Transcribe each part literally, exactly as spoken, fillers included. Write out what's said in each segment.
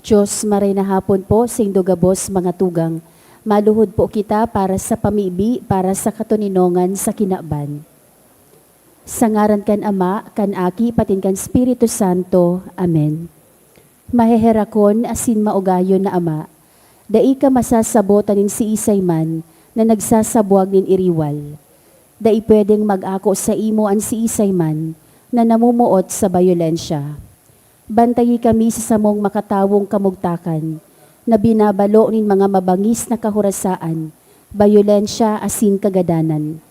Diyos, maray na hapon po, saindo gabos mga tugang. Maluhod po kita para sa pamibi, para sa katoninongan sa kinaban. Sa ngaran kan Ama, kan Aki, patin kan Espiritu Santo. Amen. Maheherakon asin maugayon na Ama, dai ka masasabotan nin siisay man na nagsasabwag nin iriwal. Dai pwedeng mag-ako saimo an siisay man na namumuot sa bayolensya. Bantayi kami sa samong makatawong kamugtakan na binabalo nin mga mabangis na kahorasaan, bayolensya asin kagadanan.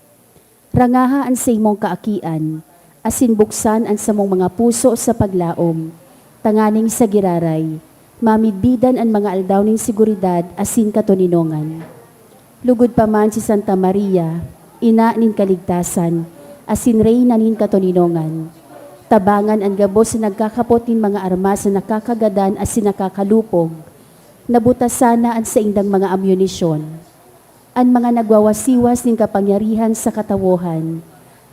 Rangaha an saimong kaakian, asin buksan an samong mga puso sa paglaom, tanganing sa giraray, mamidbidan an mga aldaw nin seguridad asin katoninongan. Lugod pa man si Santa Maria, Ina nin Kaligtasan, asin Reyna nin Katoninongan, tabangan an gabos na nagkakapot nin mga armas na nakakagadan asin nakakalupog. Nabutas sana an saindang mga amunisyon. An mga nagwawasiwas nin kapangyarihan sa katawohan,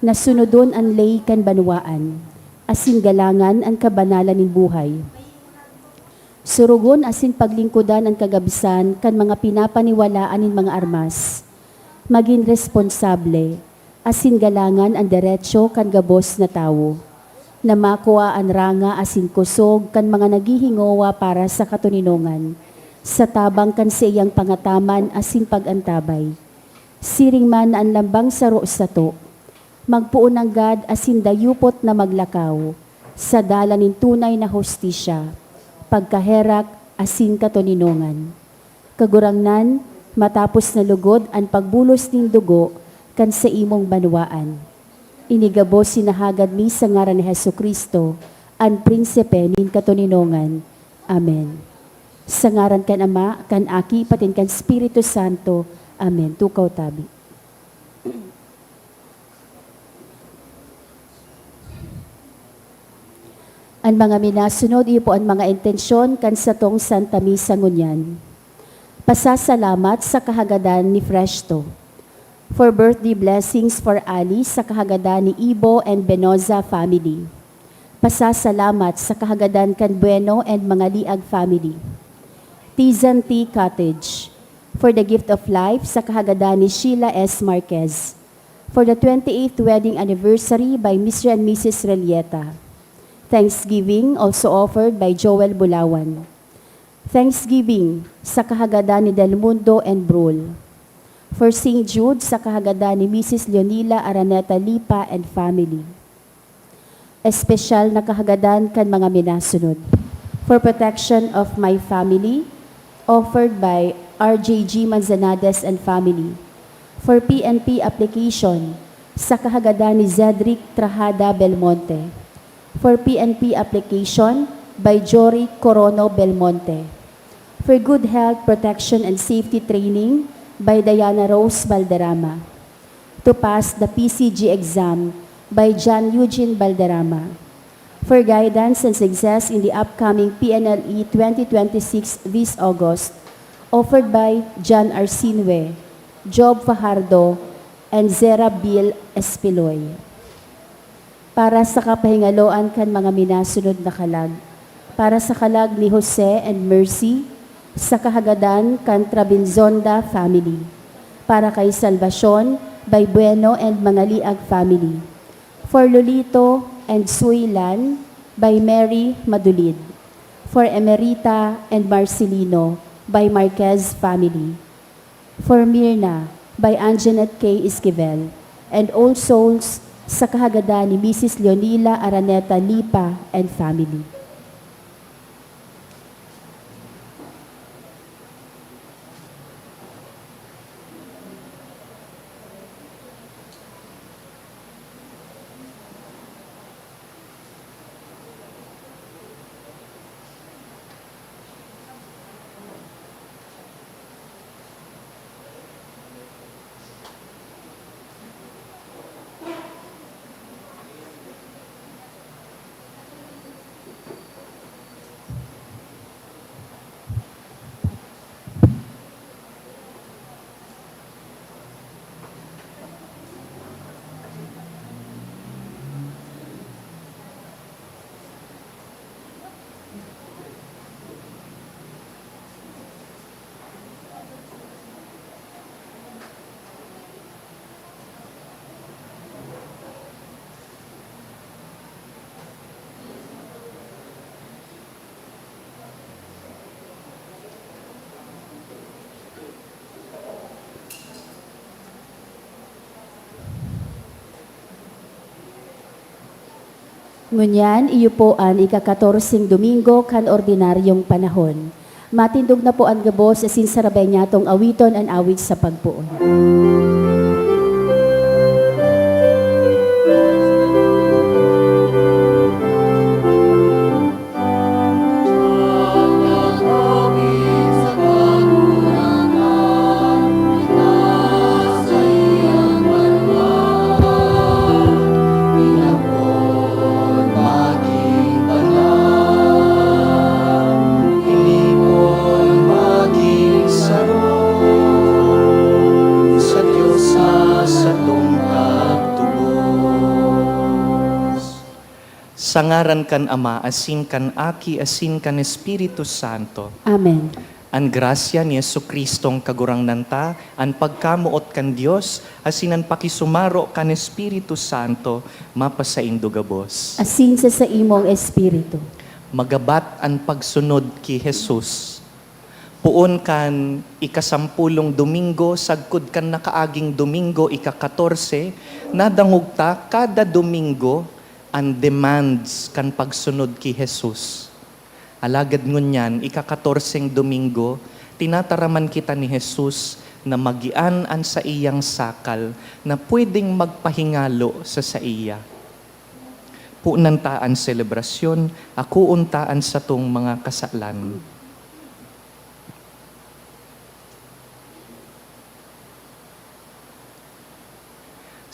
na sunodon an ley kan banwaan, asin galangan an kabanalan nin buhay. Surugon asin paglingkodan an kagabsan kan mga pinapaniwalaan nin mga armas. Magin responsable, asin galangan an deretso kan gabos na tawo, na makua an ranga asin kosog kan mga naghihingowa para sa katoninongan, sa tabang kan saiyang pangataman asin pag-antabay. Siring man na an lambang saro sato, magpoon nanggad asin dayupot na maglakaw sa dalan nin tunay na hustisya, pagkaherak asin katoninongan. Kagurangnan, matapos na lugod an pagbulos nin dugo kan saimong banwaan. Ini gabos sinahagad mi sa ngaran ni Jesu-Cristo, an Prinsipe nin katoninongan. Amen. Sa ngaran kan Ama, kan Aki, patin kan Espiritu Santo. Amen. Tukaw tabi. An mga minasunod, iyo po an mga intensyon kan satong Santa Misa ngunyan. Pasasalamat sa kahagadan ni Fresto. For birthday blessings for Ali sa kahagadan ni Ibo and Benoza family. Pasasalamat sa kahagadan kan Bueno and Mangaliag family. Tizan Tea Cottage. For the gift of life sa kahagadan ni Sheila S. Marquez. For the twenty-eighth wedding anniversary by Mister and Missus Relieta. Thanksgiving also offered by Joel Bulawan. Thanksgiving sa kahagadan ni Del Mundo and Brul. For Saint Jude sa kahagadan ni Missus Leonila Araneta Lipa and family. Espesyal na kahagadan kan mga minasunod. For protection of my family, offered by R J G Manzanades and family. For P N P application, sa kahagadan ni Zedric Trajada Belmonte. For P N P application by Jory Corono Belmonte. For good health protection and safety training by Diana Rose Valderrama. To pass the P C G exam by John Eugene Valderrama. For guidance and success in the upcoming P N L E twenty twenty-six this August, offered by John Arsinwe, Job Fajardo, and Zera Bill Espiloy. Para sa kapahingaloan kan mga minasunod na kalag. Para sa kalag ni Jose and Mercy, sa kahagadan kan Trabinzonda family. Para kay Salvacion, by Bueno and Mangaliag family. For Lolito and Suylan, by Mary Madulid. For Emerita and Marcelino, by Marquez family. For Mirna, by Anjanette K. Esquivel, and All Souls, sa kahagadan ni Missus Leonila Araneta Lipa and family. Ngunyan, iyo po an ika-katorseng Domingo kan ordinaryong panahon. Matindog na po an gabos asin sarabay niyatong awiton an awit sa pagpoon. Sa ngaran kan Ama, asin kan Aki, asin kan Espiritu Santo. Amen. An grasya ni Jesu-Cristong Kagurangnan ta, an pagkamoot kan Dios, asin an pakisumaro kan Espiritu Santo, mapasaindo gabos. Asin sa saimong espiritu. Magabat an pagsunod ki Jesus. Poon kan ikasampolong Domingo, sagkod kan nakaaging Domingo, ika-katorse, nadangog ta kada Domingo an demands kan pagsunod ki Jesus. Alagad ngunyan, ika-katorseng Domingo, tinataraman kita ni Jesus na magian an saiyang sakal na pwedeng magpahingalo sa saiya. Punan ta an selebrasyon, akoon ta an satong mga kasalan.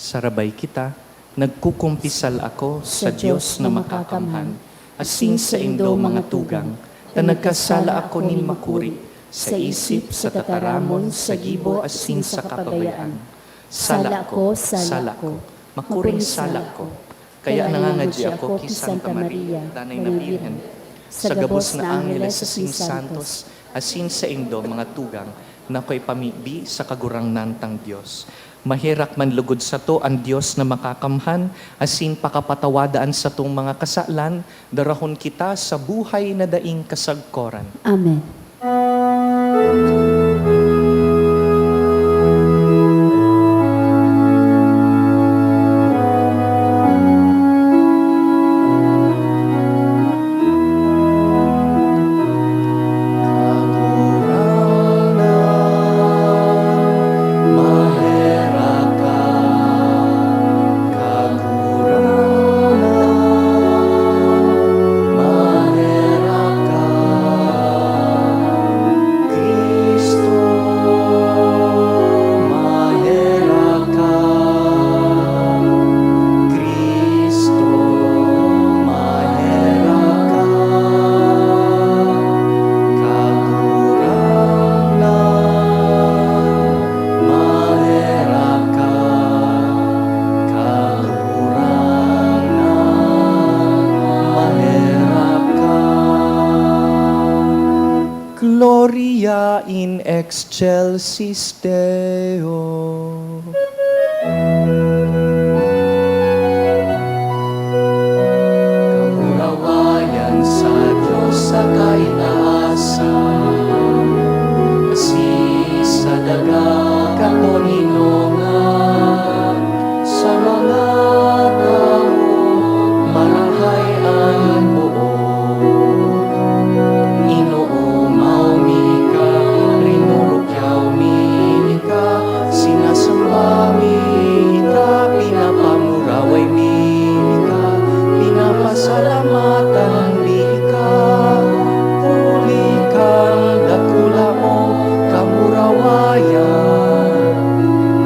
Sarabay kita, nagkukumpisal ako sa Dios na makakamhan, asin saindo, mga tugang, ta nagkasala ako nin makuri, sa isip, sa tataramon, sa gibo, asin sa kapabayaan. Sala ko, sala ko, makuring sala ko. Kaya nangangadya ako ki Santa Maria, Danay na Birhen, sa gabos na angheles asin santos, asin saindo, mga tugang, na akoy pamibi sa Kagurangnan tang Dios. Maherak man lugod sato an Dios na makakamhan, asin pakapatawada an satong mga kasalan, darahon kita sa buhay na daing kasagkoran. Amen. Kagurangnan, maherak ka. Cristo, maherak ka. Cristo, maherak ka. Kagurangnan, maherak ka. Kagurangnan, maherak ka. Gloria in excelsis Deo. Kamurawayan sa Dios sa kaitaasan, asin sa daga katoninongan. Sa mga tawo marahay an boot. Inoomaw mi ka, rinurukyaw mi ka, sinasamba mi ka, pinapamuraway mi ka, pinapasalamatan mi ka, huli kan dakula mong kamurawayan.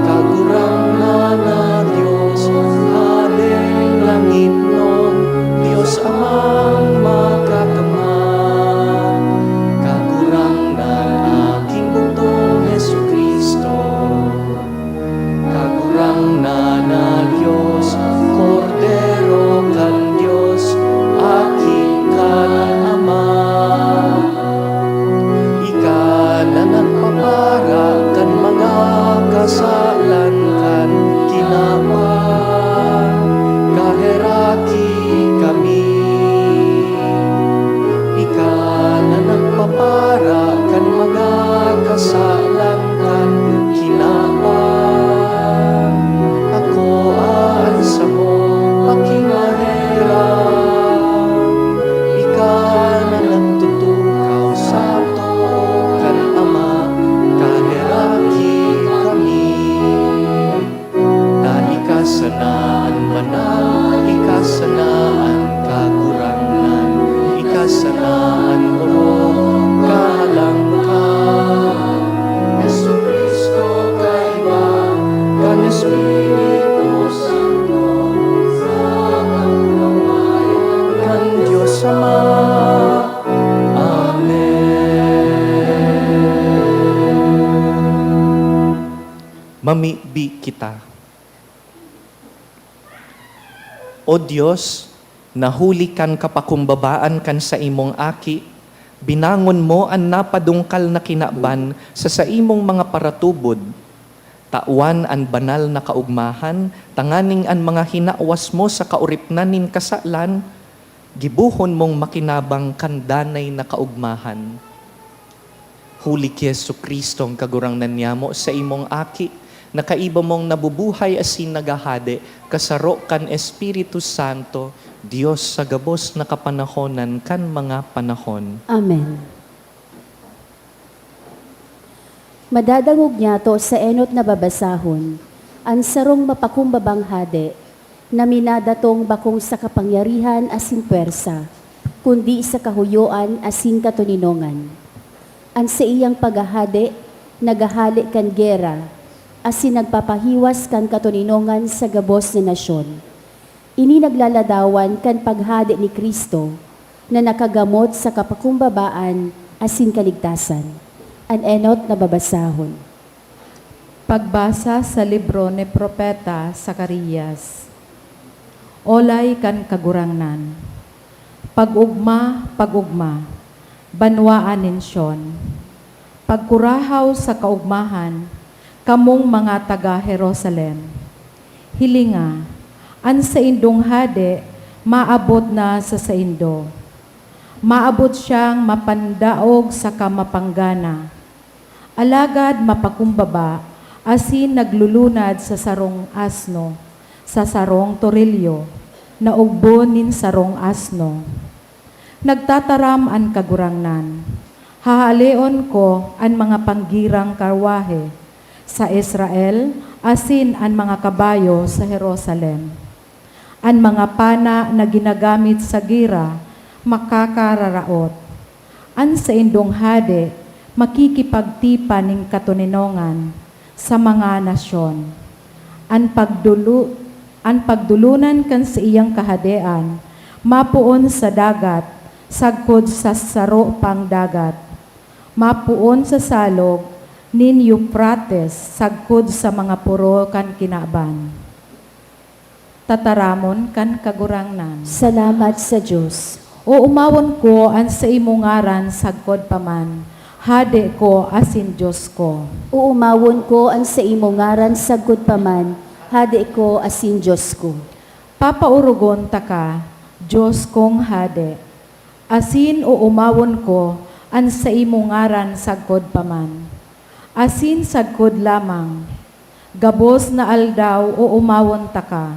Kagurangnan na Dios, Hadeng langitnon, Dios Amang Makakamhan, Kagurangnan, Aking Bugtong Jesu-Cristo. Kagurangnan na Dios, Kordero kan Dios, Mamibi kita. O Dios, na huli kan kapakumbabaan kan saimong Aki, binangon mo an napadungkal na kinaban sa saimong mga paratubod. Tawan an banal na kaogmahan, tanganing an mga hinawas mo sa kaoripnan nin kasalan, gibohon mong makinabang kan danay na kaogmahan. Huli ki Jesu-Cristo, ang Kagurangnan niyamo, saimong Aki, na kaiba mong nabubuhay asin naghahade, kasaro kan Espiritu Santo, Dios sa gabos na kapanahonan kan mga panahon. Amen. Madadangog niyato sa enot na babasahon, an sarong mapakumbabang hade, na minadatong bakong sa kapangyarihan asin pwersa, kundi sa kahuyoan asin katoninongan. An saiyang paghahade naghahale kan gera, asin nagpapahiwas kan katoninongan sa gabos na nasyon. Ini naglaladawan kan paghade ni Cristo, na nakagamot sa kapakumbabaan asin kaligtasan. An enot na babasahon. Pagbasa sa libro ni Propeta Zacarias. Olay kan Kagurangnan. Pag-ogma, pag-ogma, banwaan nin Siyon. Pagkurahaw sa kaogmahan, kamong mga taga Jerusalem. Hilinga, an saindong hade maabot na sa saindo. Maabot siyang mapandaog saka mapanggana. Alagad mapakumbaba asin naglulunad sa sarong asno, sa sarong torilyo, na ogbon nin sarong asno. Nagtataram an Kagurangnan, "Hahaleon ko an mga panggirang karwahe sa Israel asin an mga kabayo sa Jerusalem." An mga pana na ginagamit sa gira makakararaot. An saindong hade makikipagtipan nin katoninongan sa mga nasyon. An pagdulu-, an pagdulunan kan saiyang kahadean mapoon sa dagat sagkod sa saro pang dagat, mapoon sa salog nin Eufrates sagkod sa mga poro kan kinaban. Tataramon kan Kagurangnan. Salamat sa Dios. Oomawon ko an saimo ngaran sagkod pa man, Hade ko asin Dios ko. Oomawon ko an saimo ngaran sagkod pa man, Hade ko asin Dios ko. Papaorogon taka, Dios kong Hade, asin oomawon ko an saimo ngaran sagkod pa man, asin sagkod lamang. Gabos na aldaw oomawon taka,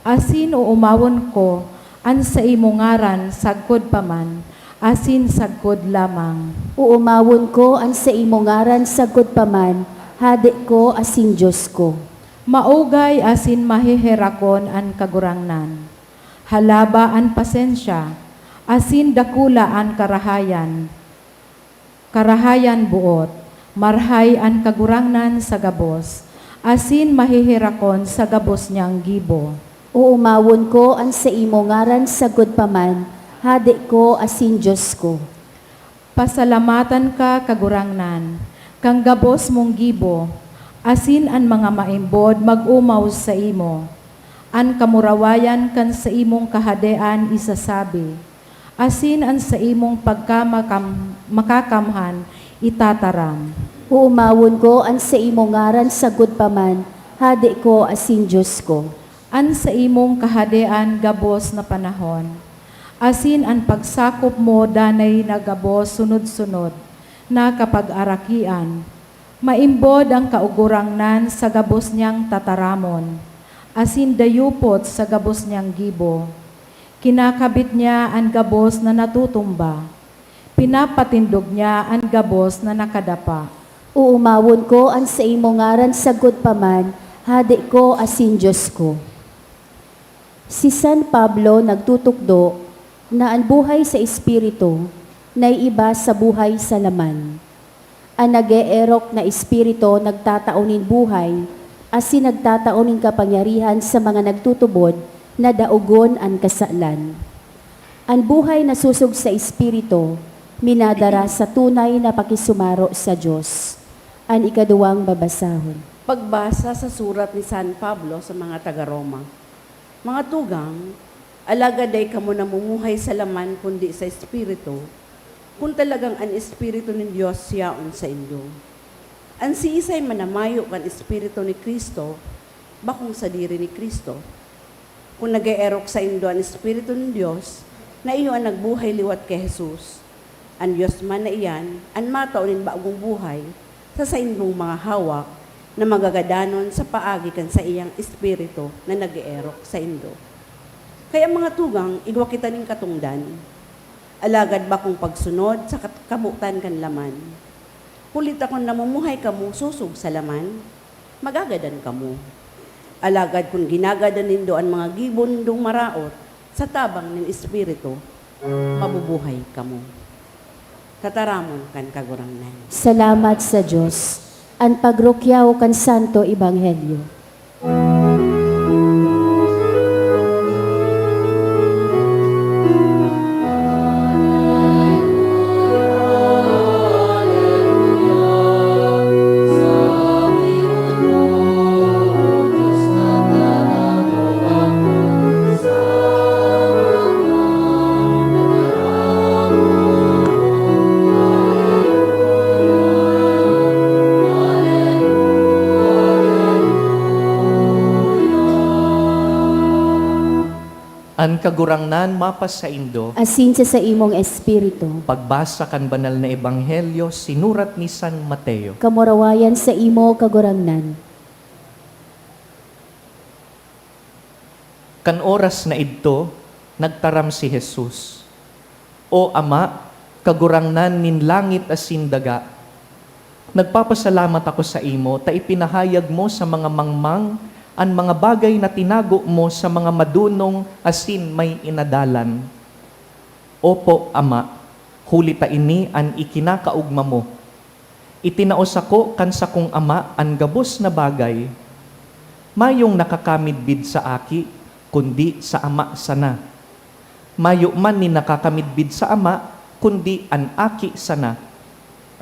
asin oomawon ko an saimo ngaran sagkod pa man, asin sagkod lamang. Oomawon ko an saimo ngaran sagkod pa man, Hade ko asin Dios ko. Maugay asin maheherakon an Kagurangnan. Halaba an pasensya, asin dakula an karahayan. Karahayan boot, marhay an Kagurangnan sa gabos, asin maheherakon sa gabos niyang gibo. Oomawon ko an saimo ngaran sagkod pa man, Hade ko asin Dios ko. Pasalamatan ka, Kagurangnan, kan gabos mong gibo, asin an mga maimbod mag-omaw saimo. An kamurawayan kan saimong kahadean isasabi, asin an saimong pagkamakam-, makakamhan itataram. Oomawon ko an saimo ngaran sagkod pa man, Hade ko asin Dios ko. An saimong kahadean gabos na panahon, asin an pagsakop mo danay na gabos sunod-sunod na kapagarakian. Maimbod an Kaugurangnan sa gabos niyang tataramon, asin dayupot sa gabos niyang gibo. Kinakabit niya an gabos na natutumba, pinapatindog niya an gabos na nakadapa. Oomawon ko an saimo ngaran sagkod pa man, Hade ko asin Dios ko. Si San Pablo nagtutukdo na an buhay sa espiritu naiiba sa buhay sa laman. An nag-eerok na espiritu nagtatao nin buhay asin nagtatao nin kapangyarihan sa mga nagtutubod na daogon an kasalan. An buhay na sosog sa espiritu minadara sa tunay na pakisumaro sa Dios. An ikaduwang babasahon. Pagbasa sa surat ni San Pablo sa mga taga-Roma. Mga tugang, alagad dai kamo namumuhay sa laman kundi sa Espiritu, kun talagang an Espiritu nin Dios yaon saindo. An siisay man na mayo kan Espiritu ni Cristo, bakong sadiri ni Cristo. Kun nag-eerok saindo an Espiritu nin Dios, na iyo an nagbuhay liwat ki Jesus, an Dios man na iyan an matao nin bagong buhay sa saindong mga hawak na magagadanon sa paagi kan saiyang Espiritu na nag-eerok saindo. Kaya, mga tugang, igwa kita nin katongdan, alagad bakong pagsunod sa kat-, kabotan kan laman. Huli ta kun namumuhay kamo sosog sa laman, magagadan kamo. Alagad kun ginagadan nindo an mga gibo nindong maraot sa tabang nin Espiritu, mabubuhay kamo. Tataramon kan Kagurangnan. Salamat sa Dios. An pagrukyaw kan Santo Ebanghelyo. An Kagurangnan mapasaindo. Asin sa saimong espiritu. Pagbasa kan Banal na Ebanghelyo sinurat ni San Mateo. Kamurawayan saimo, Kagurangnan. Kan oras na idto, nagtaram si Jesus, "O Ama, Kagurangnan nin langit asin daga, nagpapasalamat ako saimo ta ipinahayag mo sa mga mangmang an mga bagay na tinago mo sa mga madonong asin may inadalan. Opo, Ama, huli ta ini an ikinakaogma mo. Itinao sako kan sakong Ama an gabos na bagay. Mayong nakakamidbid sa Aki, kundi sa Ama sana. Mayo man nin nakakamidbid sa Ama, kundi an Aki sana,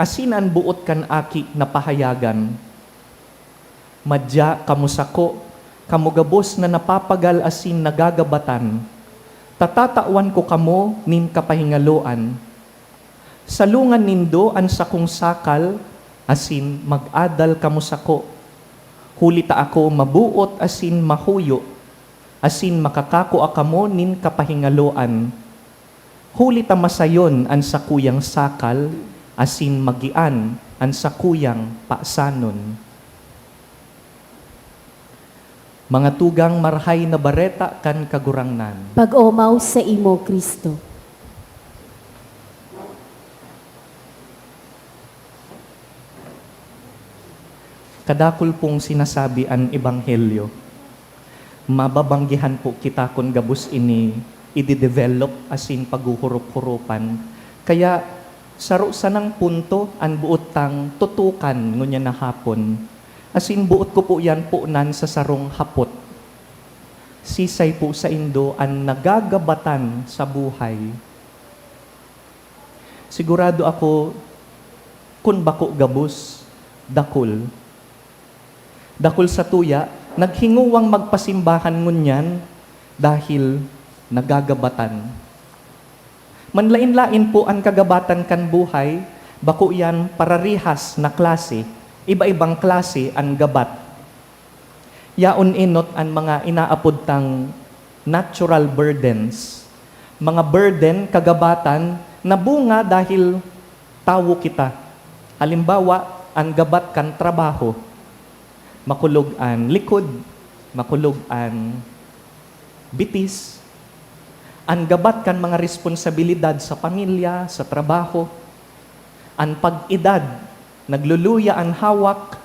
asin an boot kan Aki na pahayagan. Madya kamo sako, kamo gabos na napapagal asin nagagabatan, ta tatawan ko kamo nin kapahingaloan. Salongan nindo an sakong sakal asin mag-adal kamo sako, huli ta ako maboot asin mahuyo, asin makakakua kamo nin kapahingaloan. Huli ta masayon an sakuyang sakal asin magian an sakuyang pasanon." Mga tugang, Marahay na Bareta kan Kagurangnan. Pag-omaw saimo, Cristo. Kadakul pong sinasabi an ebanghelyo. Mababanggihan po kita kun gabos ini ide-develop asin paghuhurop-huropan. Kaya, saro sanang punto an boot tang tutukan ngunyan na hapon, asin boot ko po yan punan sa sarong hapot. Sisay po saindo an nagagabatan sa buhay? Sigurado ako, kun bako gabos, dakul. Dakul sa tuya, naghingowang magpasimbahan ngunyan dahil nagagabatan. Manlaen-laen po an kagabatan kan buhay, bako iyan pararehas na klase, iba-ibang klase an gabat. Yaon enot an mga inaapod tang natural burdens, mga burden, kagabatan na bunga dahil tawo kita. Halimbawa, an gabat kan trabaho. Makulog an likod, makulog an bitis. An gabat kan mga responsabilidad sa pamilya, sa trabaho. An pag-edad, nagluluya an hawak.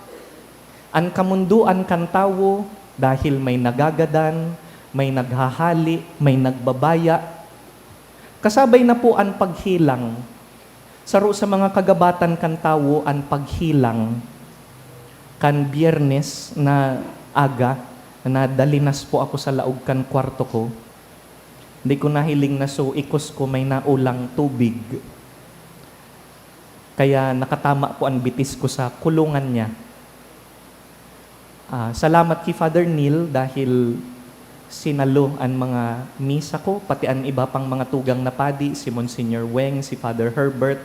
An kamondoan kan tawo, dahil may nagagadan, may naghahali, may nagbabaya. Kasabay na po an paghelang. Saro sa mga kagabatan kan tawo an paghelang. Kan Biyernes na aga, nadalinas po ako sa laog kan kwarto ko. Di ko nahiling na so ikos ko may naulang tubig. Kaya nakatama po an bitis ko sa kulungan niya. Ah, salamat ki Father Neil dahil sinalo an mga misa ko, pati an iba pang mga tugang na padi, si Monsignor Weng, si Father Herbert,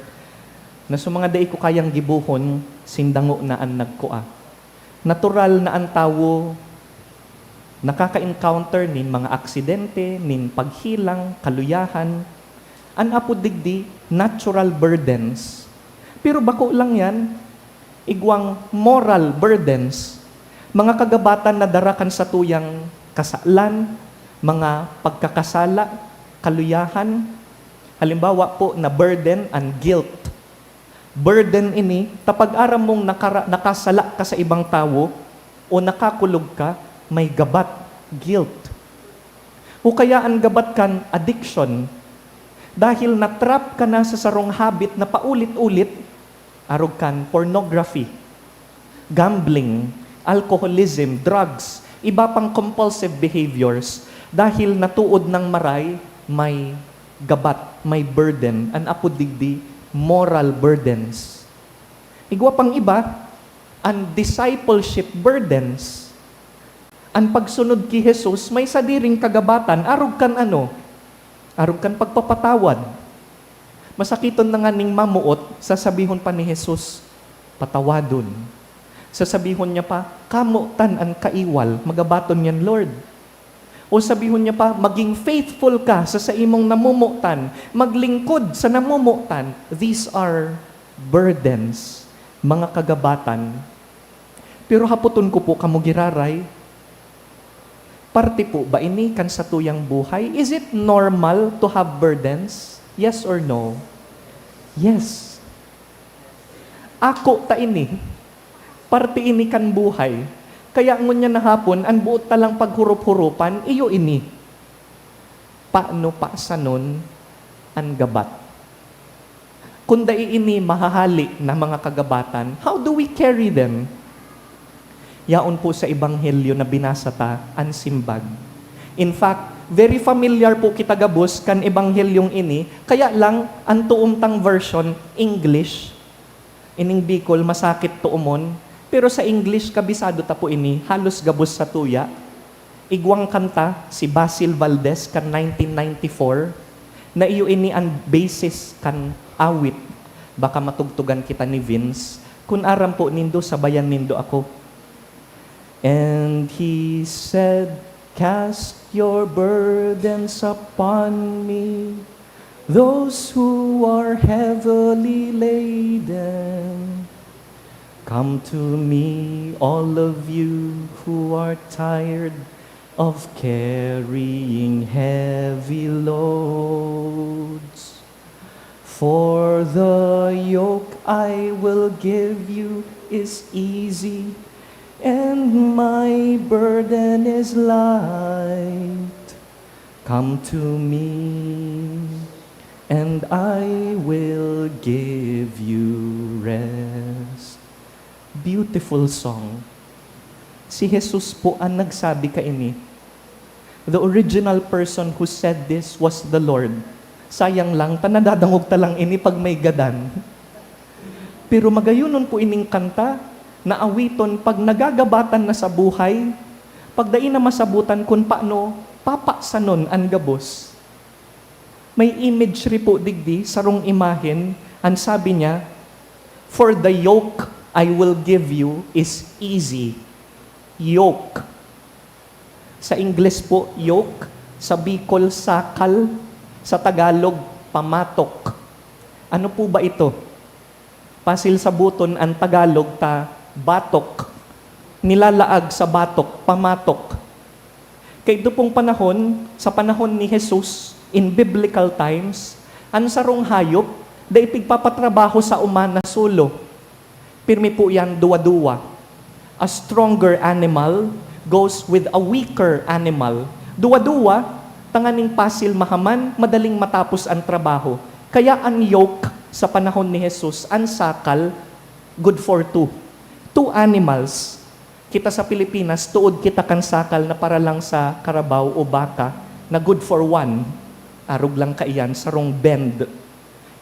na sa mga dai ko kayang gibohon, sindango na an nagkua. Natural na an tawo nakaka-encounter nin mga aksidente, nin paghelang, kaluyahan. An apod digdi, natural burdens. Pero bako lang yan. Igwang moral burdens, mga kagabatan na dara kan satuyang kasalan, mga pagkakasala, kaluyahan. Halimbawa po na burden an guilt. Burden ini, ta pag aram mong nakara-, nakasala ka sa ibang tawo o nakakulog ka, may gabat, guilt. O kaya an gabat kan addiction, dahil na-trap ka na sa sarong habit na paulit-ulit, arog kan pornography, gambling, alcoholism, drugs, iba pang compulsive behaviors, dahil natuod nang maray, may gabat, may burden, an apod digdi, moral burdens. Igwa pang iba, an discipleship burdens. An pagsunod ki Jesus may sadiring kagabatan, arog kan ano? Arog kan pagpapatawad. Masakiton na nganing mamoot, sasabihon pa ni Jesus, "Patawadon." Sasabihon niya pa, "Kamotan an kaiwal, magabaton niyan, Lord." O sabihon niya pa, "Maging faithful ka sa saimong namomotan, maglingkod sa namomotan." These are burdens, mga kagabatan. Pero hapoton ko po kamo giraray, parte po ba ini kan satuyang buhay? Is it normal to have burdens? Yes or no? Yes. Ako ta ini. Parte ini kan buhay. Kaya ngunyan na hapon, an boot ta lang paghurop-huropan, iyo ini. Paano pasanon an gabat? Kun dai ini mahahali na mga kagabatan, how do we carry them? Yaon po sa ebanghelyo na binasa ta an simbag. In fact, very familiar po kita gabos kan ebanghelyong ini, kaya lang an toon tang version, English. Ining Bicol, masakit toomon. Pero sa English, kabisado ta po ini, halos gabos sa tuya. Igwang kanta, si Basil Valdez kan nineteen ninety-four, na iyo ini an basis kan awit. Baka matugtugan kita ni Vince. Kun aram po nindo, sabayan nindo ako. And he said, "Cast your burdens upon me, those who are heavily laden. Come to me, all of you who are tired of carrying heavy loads. For the yoke I will give you is easy, and my burden is light. Come to me, and I will give you rest." Beautiful song. Si Jesus po an nagsabi kaini. The original person who said this was the Lord. Sayang lang, ta nadadangog ta lang ini pag may gadan. Pero magayonon po ining kanta na awiton pag nagagabatan na sa buhay, pag dai na masabutan kun paano papasanon an gabos. May imagery po digdi, sarong imahen, an sabi niya, "For the yoke I will give you is easy." Yoke. Sa Ingles po, yoke. Sa Bicol, sakal. Sa Tagalog, pamatok. Ano po ba ito? Pasil saboton an Tagalog ta batok. Nilalaag sa batok, pamatok. Kaidto pong panahon, sa panahon ni Jesus, in biblical times, an sarong hayop dai pigpapatrabaho sa uma na solo. Pirmi po yan, duwa-duwa. A stronger animal goes with a weaker animal. Duwa-duwa, tanganing pasil mahaman, madaling matapos an trabaho. Kaya an yoke sa panahon ni Jesus, an sakal, good for two. Two animals. Kita sa Pilipinas, tuod kita kan sakal na para lang sa karabaw o baka na good for one. Arog lang kaiyan, sarong bend.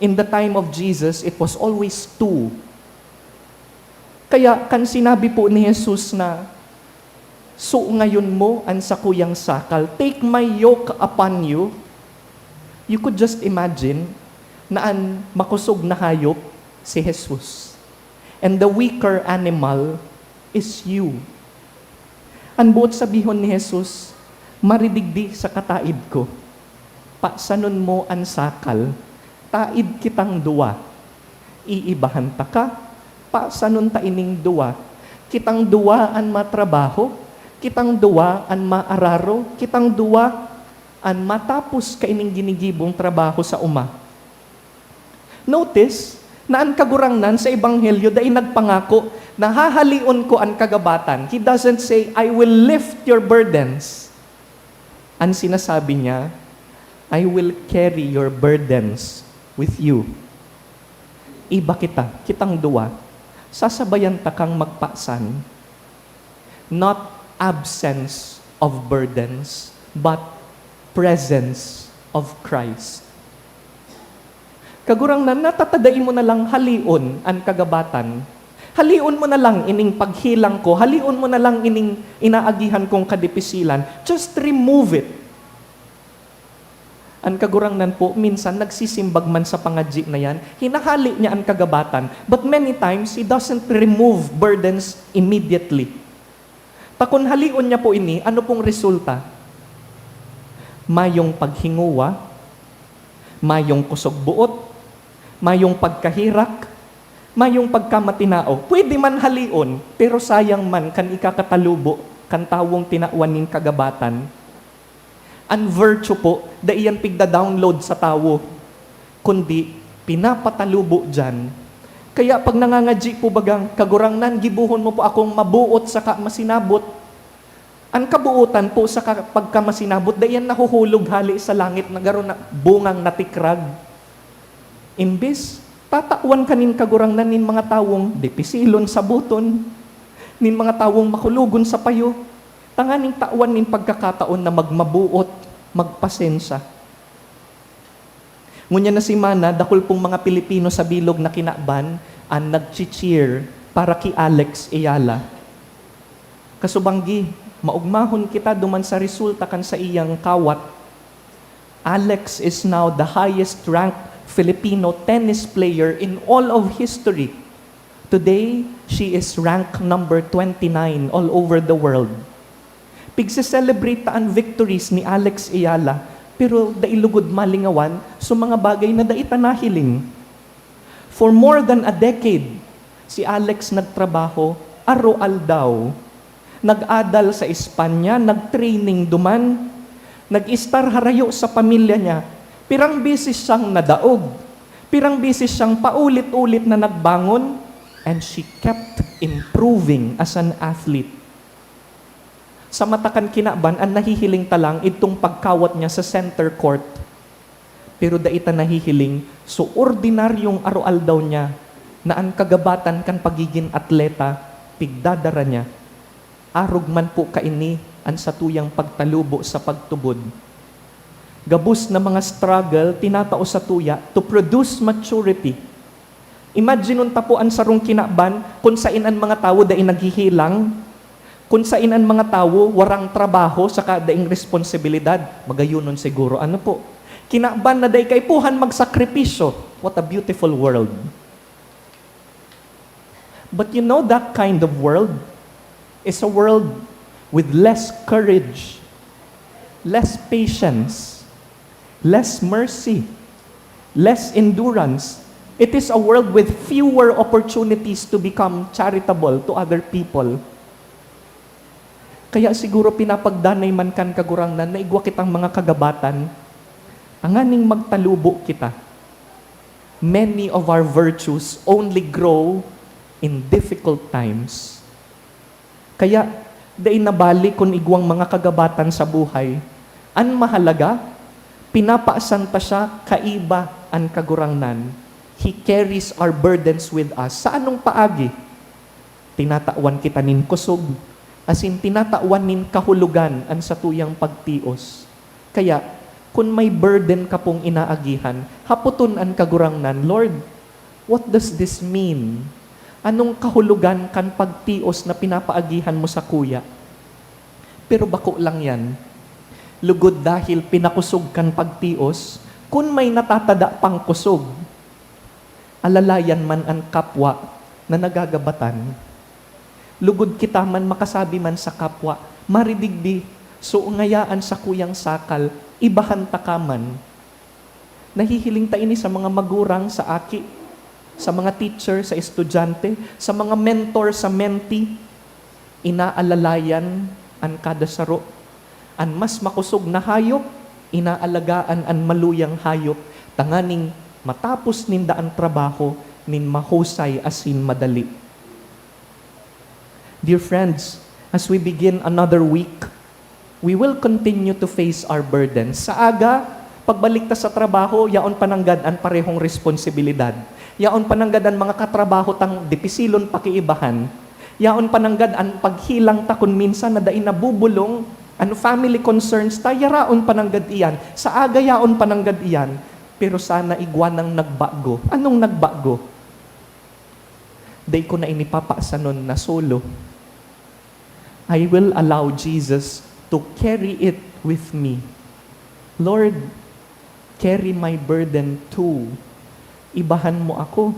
In the time of Jesus, it was always two. Kaya kan sinabi po ni Jesus na, Sungayon mo an sakuyang sakal. Take my yoke upon you. You could just imagine na an makosog na hayop si Jesus. And the weaker animal is you. An boot sabihon ni Jesus, "Mari digdi sa kataid ko. Pasanon mo an sakal. Taid kitang duwa. Iibahan taka. Pasanon ta ining duwa. Kitang duwa an matrabaho. Kitang duwa an maararo. Kitang duwa an matapos kaining ginigibong trabaho sa oma." Notice na an Kagurangnan sa Ebanghelyo dai nagpangako na hahalion ko an kagabatan. He doesn't say, "I will lift your burdens." An sinasabi niya, "I will carry your burdens with you." Iba kita, kitang duwa. Sasabayan ta kang magpasan. Not absence of burdens, but presence of Christ. Kagurangnan, natatadai mo na lang halion an kagabatan. Halion mo na lang ining paghelang ko. Halion mo na lang ining inaagihan kong kadipisilan. Just remove it. An Kagurangnan po, minsan nagsisimbag man sa pangadyi na yan, hinahali niya an kagabatan, but many times, He doesn't remove burdens immediately. Ta kun halion niya po ini, ano pong resulta? Mayong paghingowa, mayong kusog buot, mayong pagkaherak, mayong pagkamatinao. Pwede man halion, pero sayang man kan ikakatalubo kan tawong tinawan nin kagabatan. An virtue po, dai yan pigda-download sa tawo, kundi pinapatalubo diyan. Kaya pag nangangadyi po bagang, "Kagurangnan, gibohon mo po akong mabuot saka masinabot," an kabuotan po sa ka-, pagkamasinabot, dai yan nahuhulog hale sa langit na garo na bungang natikrag. Imbes, tatawan ka nin Kagurangnan nin mga tawong dipisilon saboton, nin mga tawong makulogon sa payo, tanganing tawan nin pagkakataon na magmabuot, magpasensya. Ngunyan na semana, dakul pong mga Pilipino sa bilog na kinaban an nagche-cheer para ki Alex Ayala. Kasubanggi, maogmahon kita duman sa resulta kan saiyang kawat. Alex is now the highest ranked Filipino tennis player in all of history. Today, she is ranked number twenty-nine all over the world. Pigse-celebrate ta an victories ni Alex Ayala, pero dai lugod malingawan sa mga bagay na dai ta nahiling. For more than a decade, si Alex nagtrabaho aroaldaw. Nag-adal sa Espanya, nag-training duman, nag-estar harayo sa pamilya niya. Pirang beses siyang nadaog, pirang beses siyang paulit-ulit na nagbangon, and she kept improving as an athlete. Sa mata kan kinaban, an nahihiling ta lang idtong pagkawat niya sa center court. Pero dai ta nahihiling so ordinaryong aroaldaw niya na an kagabatan kan pagigin atleta pigdadara niya. Arog man po kaini an satuyang pagtalubo sa pagtubod. Gabos na mga struggle tinatao satuya to produce maturity. Imaginon ta po an sarong kinaban kun saen an mga tawo dai naghihilang, kun saen an mga tawo warang trabaho saka daing responsibilidad. Magayonon siguro, ano po? Kinaban na dai kaipuhan magsakripisyo. What a beautiful world. But you know, that kind of world is a world with less courage, less patience, less mercy, less endurance. It is a world with fewer opportunities to become charitable to other people. Kaya siguro pinapagdanay man kan Kagurangnan na igwa kitang mga kagabatan, tanganing magtalubo kita. Many of our virtues only grow in difficult times. Kaya, dai nabali kun igwang mga kagabatan sa buhay. An mahalaga, pinapasan ta siya kaiba an Kagurangnan. He carries our burdens with us. Sa anong paagi? Tinatawan kita nin kusog, asin tinatawan nin kahulogan an satuyang pagtios. Kaya, kun may burden ka pong inaagihan, hapoton an Kagurangnan, "Lord, what does this mean? Anong kahulogan kan pagtios na pinapaagihan mo sakuya?" Pero bako lang yan. Lugod dahil pinakosog kan pagtios, kun may natatada pang kosog, alalayan man an kapwa na nagagabatan. Lugod kita man makasabi man sa kapwa, "Maridigdi, so ngaya an sakuyang sakal, ibahan taka man." Nahihiling ta ini sa mga magurang, sa aki, sa mga teacher, sa estudyante, sa mga mentor, sa mentee. Inaalalayan an kada saro. An mas makosog na hayop, inaalagaan an maluyang hayop, tanganing matapos ninda an trabaho nin mahusay asin madali. Dear friends, as we begin another week, we will continue to face our burdens. Sa aga, pagbalik ta sa trabaho, yaon pa nanggad an parehong responsibilidad. Yaon pa nanggad an mga katrabaho tang dipisilon pakiibahan. Yaon pa nanggad an paghilang ta kun minsan na dai nabubulong, an family concerns ta, yaraon pa nanggad iyan. Sa aga, yaon pa nanggad iyan. Pero sana igwa nang nagbago. Anong nagbago? Dai ko na ini papasanon na solo. I will allow Jesus to carry it with me. Lord, carry my burden too. Ibahan mo ako,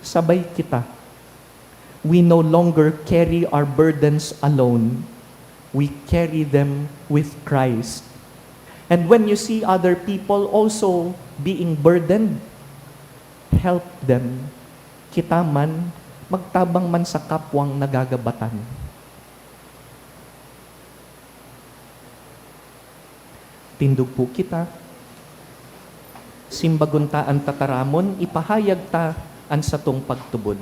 sabay kita. We no longer carry our burdens alone. We carry them with Christ. And when you see other people also being burdened, help them. Kita man, magtabang man sa kapwang nagagabatan. Tindog po kita. Simbagon ta an tataramon, ipahayag ta an satong pagtubod.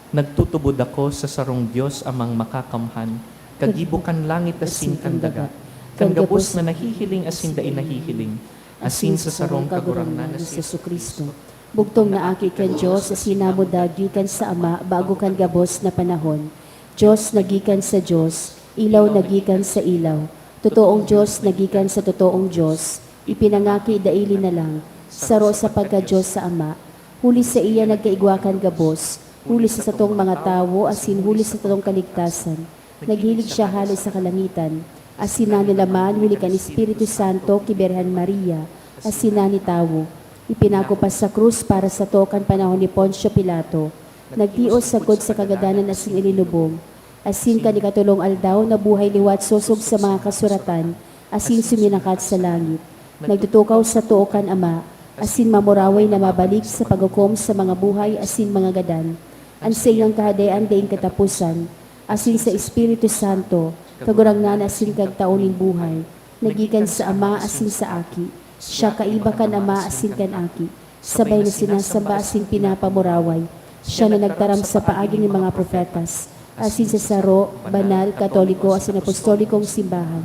Nagtutubod ako sa sarong Dios Amang Makakamhan, kagibo kan langit asin kan daga, kan gabos na nahihiling asin dai nahihiling, asin sa sarong Kagurangnan na si Jesu-Cristo. Bugtong na Aki kan Dios, asin namuda gikan sa Ama bago kan gabos na panahon. Dios na gikan sa Dios, ilaw na gikan sa ilaw, totoong Dios na gikan sa totoong Dios, ipinangaki daili na lang, saro sa pagka-Dios sa Ama. Huli saiya nagkaigwa kan gabos, huli sa satong mga tawo asin huli sa satong kaligtasan. Naghilig siya hale sa kalangitan, asin nanulaman huli kan Espiritu Santo ki Birhen Maria, asin nanitawo. Ipinakupas sa krus para sato kan panahon ni Poncio Pilato. Nagtios sagkod sa kagadanan asin ilinubong. Asin kan ikatolong aldaw, nabuhay liwat sosog sa mga kasuratan, asin suminakat sa langit. Nagtutukaw sa too kan Ama, asin mamuraway na mabalik sa paghukom sa mga buhay asin mga gadan. An saiyang Kahadean daing kataposan, asin sa Espiritu Santo, Kagurangnan asin Kagtao nin buhay, na gikan sa Ama asin sa Aki. Siya kaiba kan Ama asin kan Aki, sabay na sinasamba asin pinapamuraway. Siya na nagtaram sa paagi nin mga propetas, asin sa saro, banal, katoliko asin apostolikong simbahan.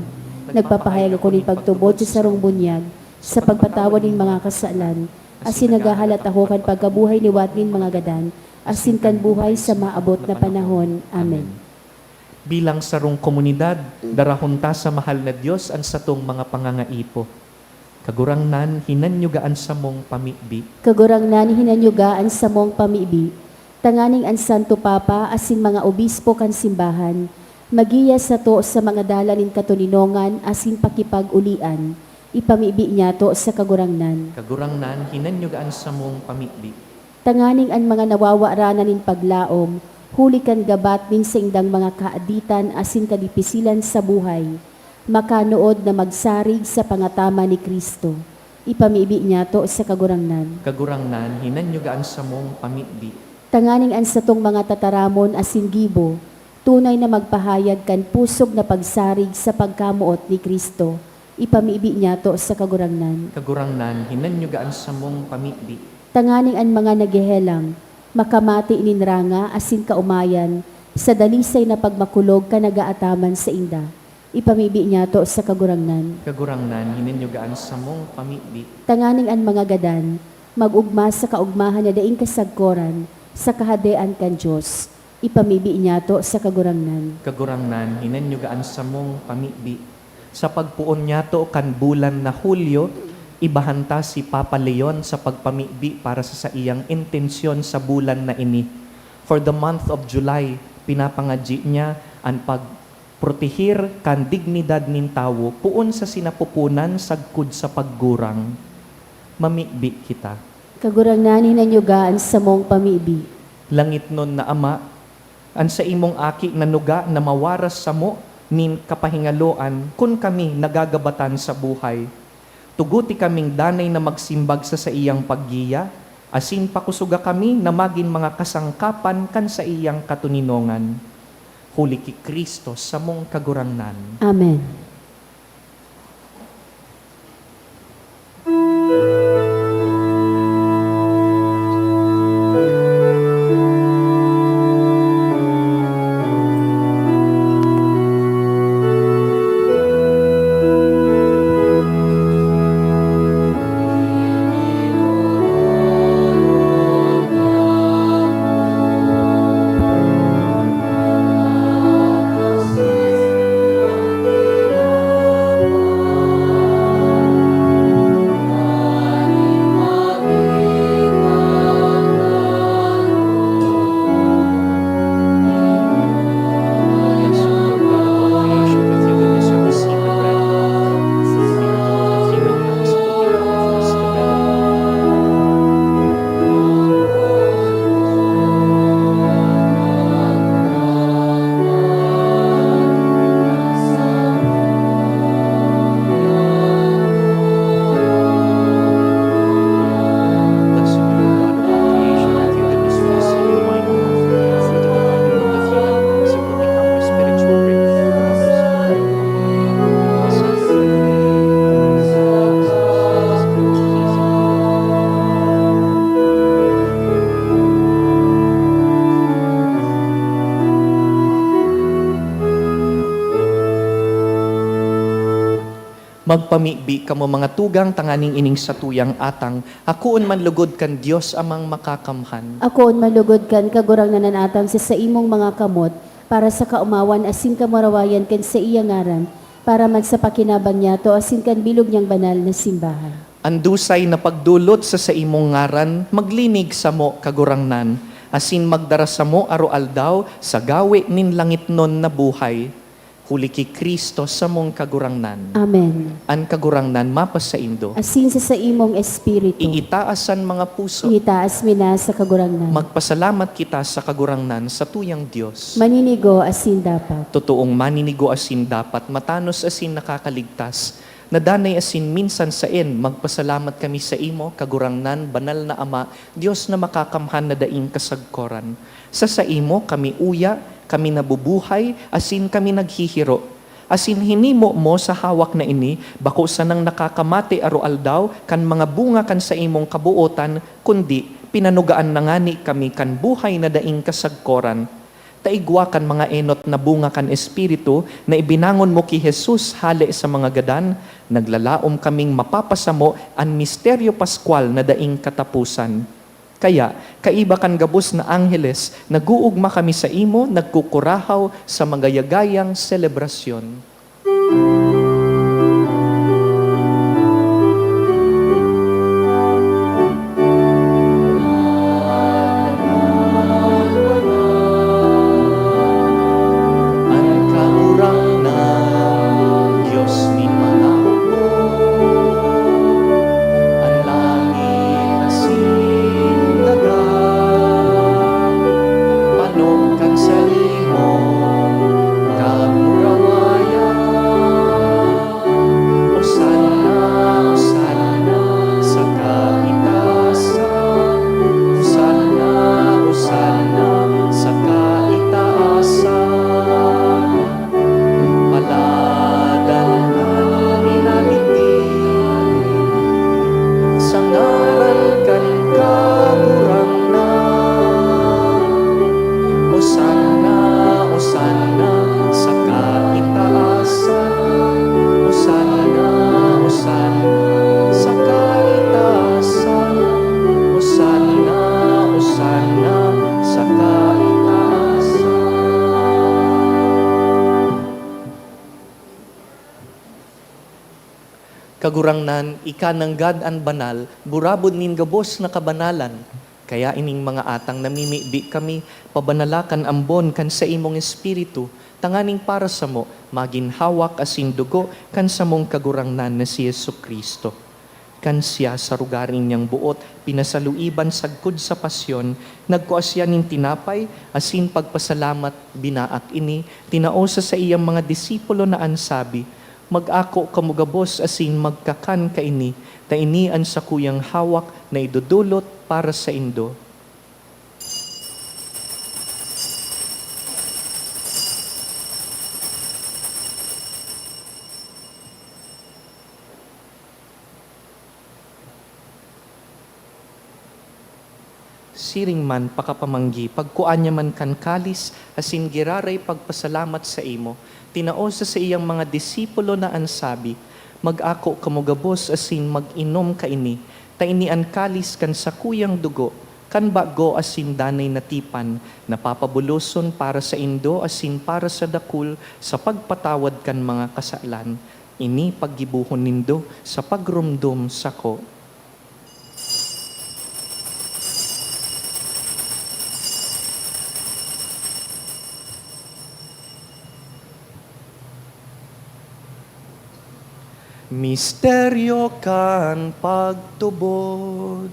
Nagpapahayag ako nin pagtubod sa sarong bunyag, sa pagpatawad nin mga kasalan, asin naghahalat ako kan pagkabuhay liwat nin mga gadan, asin kan buhay sa maabot na panahon. Amen. Bilang sarong komunidad, darahon ta sa mahal na Dios an satong mga pangangaipo. Kagurangnan, hinanyuga an samong pamibi. Kagurangnan, hinanyuga an samong pamibi, tanganing an Santo Papa asin mga obispo kan simbahan magiya sato sa mga dalan nin katoninongan asin pakipag-olian. Ipamibi niyato sa Kagurangnan. Kagurangnan, hinanyuga an samong pamibi. Tanganing an mga nawawaranan nin paglaom, huli kan gabat nin saindang mga kahaditan asin kadipisilan sa buhay, makanood na magsarig sa pangataman ni Cristo. Ipamibi niyato sa Kagurangnan. Kagurangnan, hinanyuga an samong pamibi. Tanganing an satong mga tataramon asin gibo, tunay na magpahayag kan pusog na pagsarig sa pagkamoot ni Cristo. Ipamibi niyato sa Kagurangnan. Kagurangnan, hinanyuga an samong pamibi. Tanganing an mga naghehelang makamati nin ranga asin kaomayan sa dalisay na pagmakulog kan nagaataman sainda. Ipamibi niyato sa Kagurangnan. Kagurangnan, hinanyuga an samong pamibi. Tanganing an mga gadan mag-ogma sa kaogmahan na daing kasagkoran sa Kahadean kan Dios. Ipamibi niyato sa Kagurangnan. Kagurangnan, hinanyuga an samong pamibi. Sa pagpoon niyato kan bulan na Hulyo, ibahan ta si Papa Leon sa pagpamibi para sa saiyang intensyon sa bulan na ini. For the month of July, pinapangadyi niya an pag- Protehir kan dignidad nin tawo poon sa sinapoponan sagkod sa paggurang. Mamibi kita. Kagurangnan, hinanyuga an samong pamibi. Langitnon na Ama, an saimong Aki nanuga na mawaras samo nin kapahingaloan kun kami nagagabatan sa buhay. Tuguti kaming danay na magsimbag sa saiyang paggiya, asin pakusoga kami na magin mga kasangkapan kan saiyang katoninongan. Huli ki Cristo samong Kagurangnan. Amen. Magpamibi kamo, mga tugang, tanganing ining satuyang atang akoon man logod kan Dios Amang Makakamhan. Akoon man logod kan Kagurangnan an atang sa saimong mga kamot, para sa kaomawan asin kamurawayan kan saiya ngaran, para man sa pakinabang niyato asin kan bilog niyang banal na simbahan. An dusay na pagdolot sa saimong ngaran maglinig samo, Kagurangnan, asin magdara samo aroaldaw sa gawe nin langitnon na buhay. Huli ki Cristo samong Kagurangnan. Amen. An Kagurangnan mapasaindo. Asin sa saimong espiritu. Iitaas an mga puso. Iitaas mi na sa Kagurangnan. Magpasalamat kita sa Kagurangnan, satuyang Dios. Maninigo asin dapat. Totoong maninigo asin dapat, matanos asin nakakaligtas, na danay asin minsan saen, magpasalamat kami saimo, Kagurangnan, banal na Ama, Dios na makakamhan na daing kasagkoran. Sa saimo kami uya, kami nabubuhay, asin kami naghihiro. Asin hinimo mo sa hawak na ini, bako sanang nakakamate aroaldaw kan mga bunga kan saimong kabootan, kundi pinanugaan na ngani kami kan buhay na daing kasagkoran. Ta igwa kan mga enot na bunga kan Espiritu na ibinangon mo ki Jesus hale sa mga gadan, naglalaom kaming mapapasamo an misteryo paskwal na daing kataposan. Kaya, kaiba kan gabos na angheles, nag-oogma kami saimo, nagkukurahaw sa magayagayang selebrasyon. An Kagurangnan, Dios nin mga hukbo, an langit asin daga, panog kan saimong kamurawayan. Hosanna, Hosanna sa kaitaasan. Hosanna, Hosanna sa kaitaasan. Paladan an minamiti sa ngaran kan Kagurangnan. Hosanna, Hosanna sa kaitaasan. Hosanna, Hosanna sa kaitaasan. Hosanna, Hosanna sa kaitaasan. Kagurangnan, ika nanggad an banal, burabod nin gabos na kabanalan. Kaya ining mga atang namimibi kami, pabanala kan ambon kan saimong Espiritu, tanganing para samo magin hawak asin dugo kan samong Kagurangnan na si Jesu-Cristo. Kan siya sa rogaring niyang boot pinasaluiban sagkod sa pasyon, nagkua siya nin tinapay asin pagpasalamat, binaak ini, tinao sa saiyang mga disipulo na an sabi, "Mag-ako kamo gabos asin magkakan kaini, ta ini an sakuyang hawak na idodolot para saindo." Siring man pakapamanggi, pagkua niya man kan kalis asin giraray pagpasalamat saimo, tinao sa saiyang mga disipulo na an sabi, "Mag-ako kamo gabos asin mag-inom kaini, ta ini an kalis kan sakuyang dugo, kan bago asin danay na tipan, na papabuloson para saindo asin para sa dakul sa pagpatawad kan mga kasalan. Ini paggibohon nindo sa pagromdom sako." Misteryo kan pagtubod.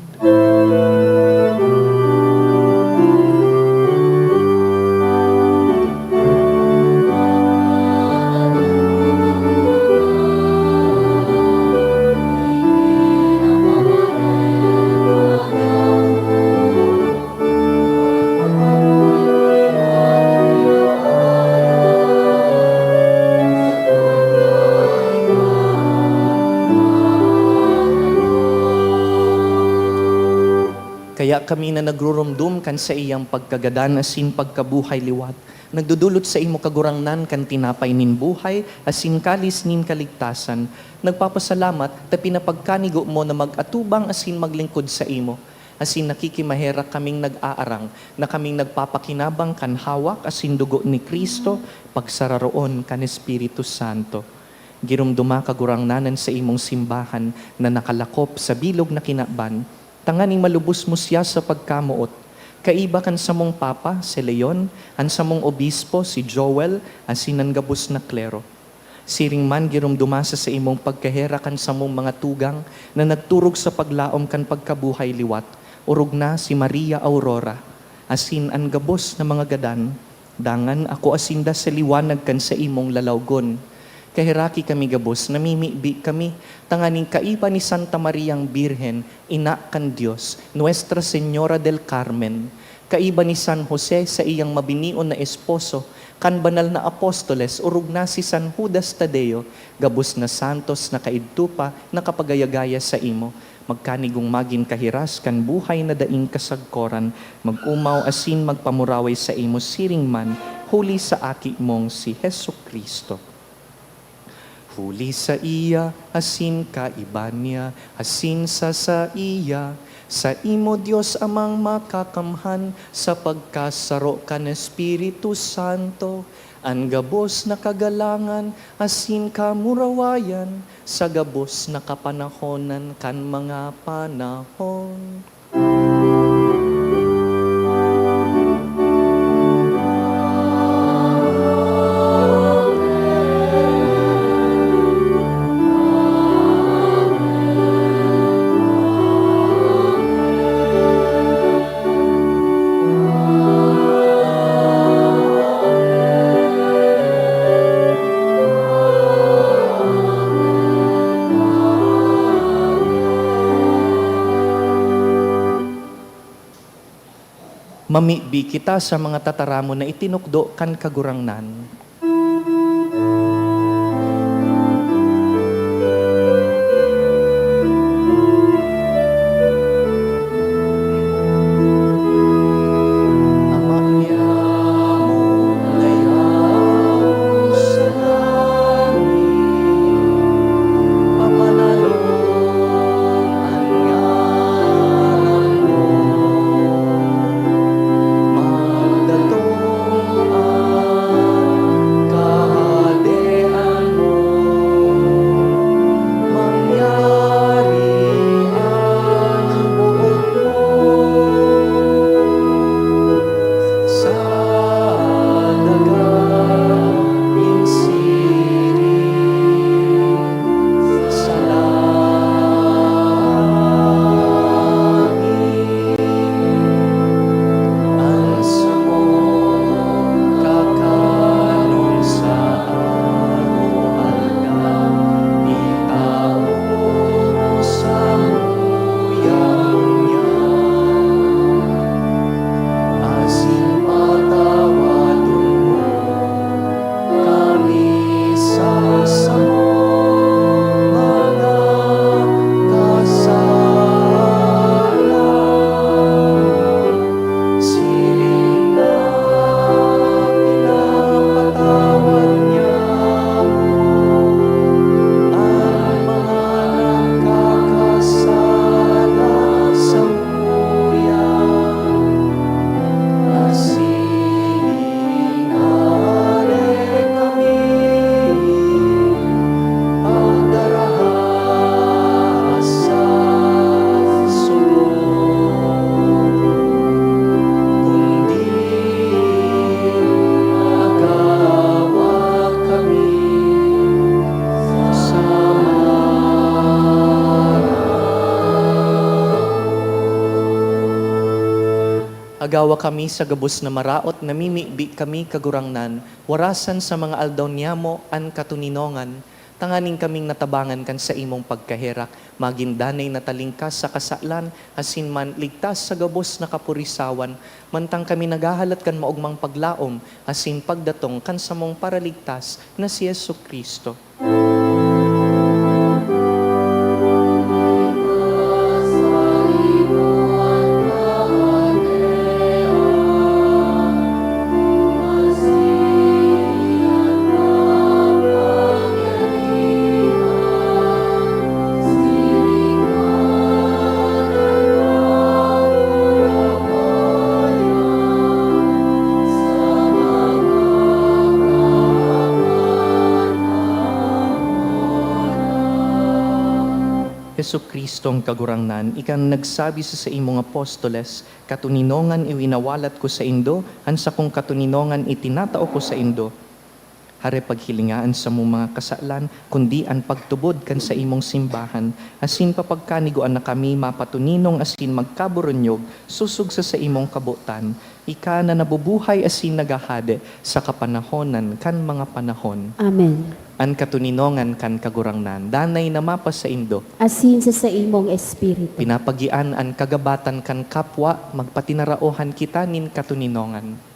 Kaya kami na nagruromdom kan saiyang pagkagadan asin pagkabuhay liwat, nagdodolot saimo, Kagurangnan, kan tinapay nin buhay asin kalis nin kaligtasan. Nagpapasalamat ta pinapagkanigo mo na mag-atubang asin maglingkod saimo. Asin nakikimaherak kaming nag-aarang na kaming nagpapakinabang kan hawak asin dugo ni Cristo, pagsararoon kan Espiritu Santo. Giromdoma, Kagurangnan, an saimong simbahan na nakalakop sa bilog na kinaban, tanganing malubos mo siya sa pagkamoot, kaiba kan samong Papa, si Leon, an samong Obispo, si Joel, asin an gabos na klero. Siring man, giromdoma sa saimong pagkaherak an samong mga tugang na nagturog sa paglaom kan pagkabuhay liwat, orog na si Maria Aurora, asin an gabos na mga gadan, dangan akoa sinda sa liwanag kan saimong lalawgon. Kaheraki kami gabos, namimibi kami, tanganing kaiba ni Santa Mariang Birhen, Ina kan Dios, Nuestra Señora del Carmen, kaiba ni San Jose, saiyang mabinion na esposo, kan banal na apostoles, orog na si San Judas Tadeo, gabos na santos na kaidto pa nakapagaya-gaya saimo, magkanigong magin kahiras kan buhay na daing kasagkoran, mag-omaw asin magpamuraway saimo siring man, huli sa Aki mong si Jesu-Cristo. Huli saiya, asin kaiba niya, asin sa saiya, saimo, Dios Amang Makakamhan, sa pagkasaro kan Espiritu Santo, an gabos na kagalangan asin kamurawayan sa gabos na kapanahonan kan mga panahon. Mamibi kita sa mga tataramon na itinukdo kan Kagurangnan. Ama niamo na yaon sa langit, papananon an ngaran mo, magdatong an Agawa kami sa gabos na maraot, namimibi kami, Kagurangnan, warasan sa mga aldaw niyamo an katoninongan, tanganing kaming natabangan kan saimong pagkaherak, magin danay na talingkas sa kasalan, asin man ligtas sa gabos na kapurisawan, mantang kami naghahalat kan maogmang paglaom asin pagdatong kan samong Paraligtas na si Jesu-Cristo. Jesu-Cristong Kagurangnan, ika an nagsabi sa saimong apostoles, "Katoninongan iwinawalat ko saindo, an sakong katoninongan itinatao ko saindo." Hare paghilinga an samong mga kasalan, kundi an pagtubod kan saimong simbahan, asin papagkanigoan na kami mapatoninong asin magkaburunyog sosog sa saimong kabotan, ika na nabubuhay asin naghahade sa kapanahonan kan mga panahon. Amen. An katoninongan kan Kagurangnan danay na mapasaindo. Asin sa saimong espiritu. Pinapagian an kagabatan kan kapwa, magpatinaraohan kita nin katoninongan.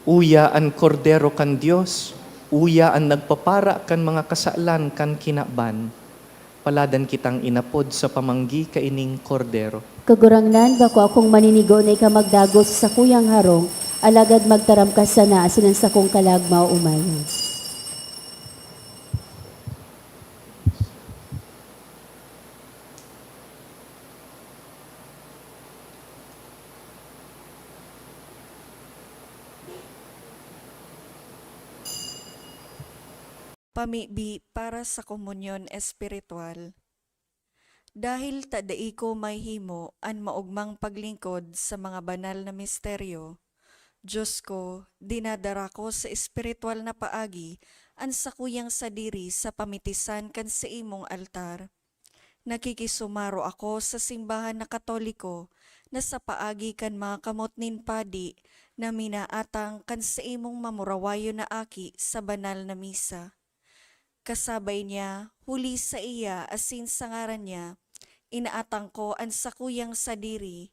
Uya an Kordero kan Dios, uya an nagpapara kan mga kasalan kan kinaban. Paladan kitang inapod sa pamanggi kaining Kordero. Kagurangnan, bako akong maninigo na ika magdagos sa sakuyang harong, alagad magtaram ka sana asin an sakong kalag maoomayan. Pamibi para sa komunyon espiritual. Dahil ta dai ko mahihimo an maogmang paglingkod sa mga banal na misteryo, Dios ko, dinadara ko sa espiritual na paagi an sakuyang sadiri sa pamitisan kan saimong altar. Nakikisumaro ako sa simbahan na Katoliko na sa paagi kan mga kamot nin padi na minaatang kan saimong mamurawayon na aki sa banal na misa. Kasabay niya, huli saiya asin sa ngaran niya, inaatang ko an sakuyang sadiri.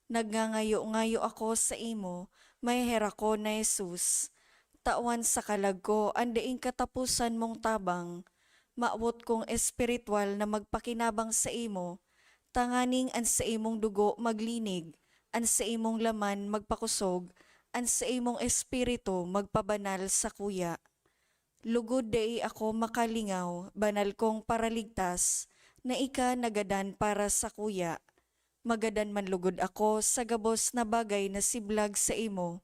Nagngangayo-ngayo ako saimo, maheherakon na Jesus, tawan sa kalag ko an daing kataposan mong tabang. Mawot kong espiritual na magpakinabang saimo, tanganing an saimong dugo maglinig, an saimong laman magpakosog, an saimong espiritu magpabanal sakuya. Lugod dai ako makalingaw, banal kong Paraligtas, na ika nagadan para sakuya. Magadan man lugod ako sa gabos na bagay na siblag saimo,